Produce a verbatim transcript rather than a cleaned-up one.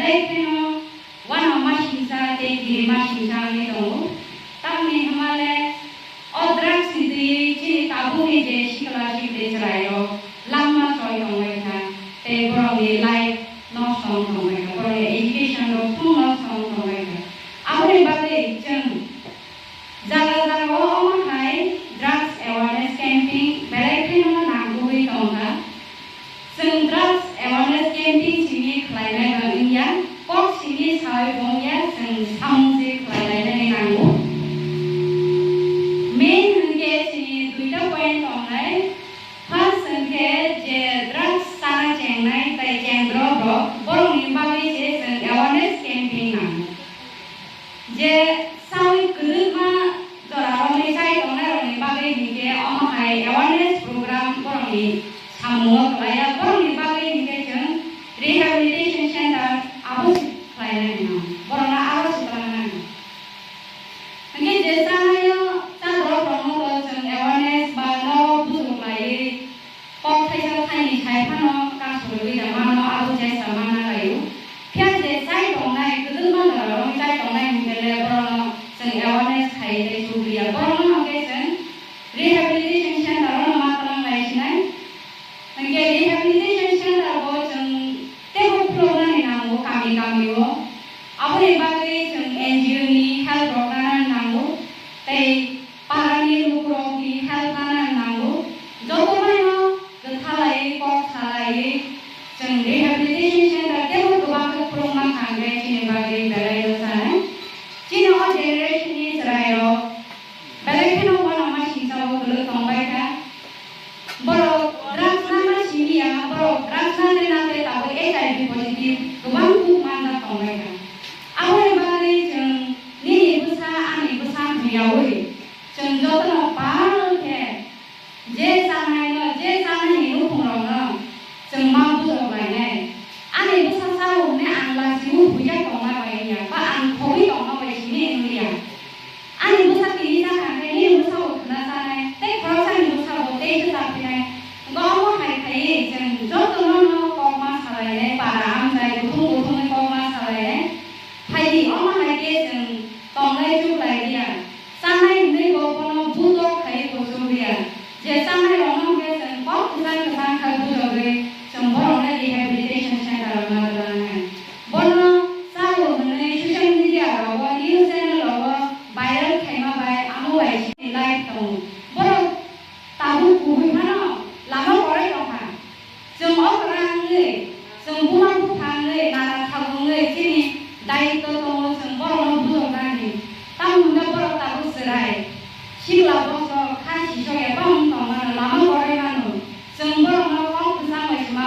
Tei kheno uanama singsa tei kirima singsa wngwi tongo. Tamni hwnmale o drugs ni twi chini tabukni je sikla sikli chwrairok langma choi tongbaikha, tei borokni life nosto wng tongbaikha, borokni education rok thung nosto wng tongbaikha. Aboni bagwi chwng jaga jaga o omo hai drugs awareness camping belai kheno nangkukwi tongkha. Chwng drugs awareness camping simi khlainai ba wngya, kok simi sawi bo wngya, chwng samung se khlailainani nango. Main hwnkhe chini duita point tongnai. First hwnkhe je drugs chana chengnai tei chengdrop rok, borokni bagwi se chwng awareness camping nango. Je sawi kwrwngma jorarokni chai tongnairokni bagwi hinkhe omo hai awareness program borokni samungo kwlaiya. Borokni bagwi hinkhe chwng rehabilitation center abo se khlainani nango, borokno aro se twlangnani. Hinkhe je chanaio chadorok rokno to chwng awareness ba norok bujok laiwi kok thaisa thaini sai phano kasorwi da mano, abo jesa manna laio. Phiya je chai tongnai, kwdwkma jorao chai tongnai hinkhe le borokno chwng awareness khai tei chugliya. Borokno hwnkhe chwng rehabilitation center o ma twlang lai sinai. Hwnkhe rehabilitation center bo chwng teibo khuloknani nango kami kami o. Aboni bagwi chwng N G O ni help rok nanani nango tei parani lukurokni help nanani nango. Joto maino kwthalaiwi kok salaiwi chwng rehabilitation center teibo kwbang khe khulokma kha hwnkhe chini bagwi belai rwchanai. Chini o generation ni chwrairok belai kheno uanama singsa o kwlwk tongbaikha. Borok drugs nangma simi ya, borok drugs nangwi nangwi tabuk H I V positive kwbang kuk manjak tongbaikha. Aboni bagwi chwng nini bwsa ani bwsa hwnyaui chwng jotono pal khe je chanaino, je chanaini nukhungrokno chwng ma bujok lainai. Ani bwsa chao hwnwi ang lachiui huijak tongma bai wngya, ba ang khogwi tongma bai simi wngya. Ani bwsa tini chakha hwnkhe nini bwsabo khwna chanai, tei khoroksani bwsabo tei khe chaphinai. Hwnkhe omo hai khaiwi chwng jotono'-no kokma salainai, para amchai kuthum kuthumwi kokma salainai. Phaidi, omo hai khe chwng tonglai chuklai liya. Chanai hwnwi bo bono butok khaiwi kuchuk liya. Je chanairokno hwnkhe chwng kok kwchang kwchang khe bujogwi chwng borokno rehabilitation center-o ma twlangnai. Bono chao hwnwi social media rogo, news channel rogo viral khaima bai amo bai chini life tongo. Borok tabuk kubui phano lama korai tongkha. Chwng okra wngwi, chwng buma bupha wngwi, nara thago wngwi chini daitw tongo, chwng borokno bujoknani. Tamo hwnkhe borok tabuk chwrai sikla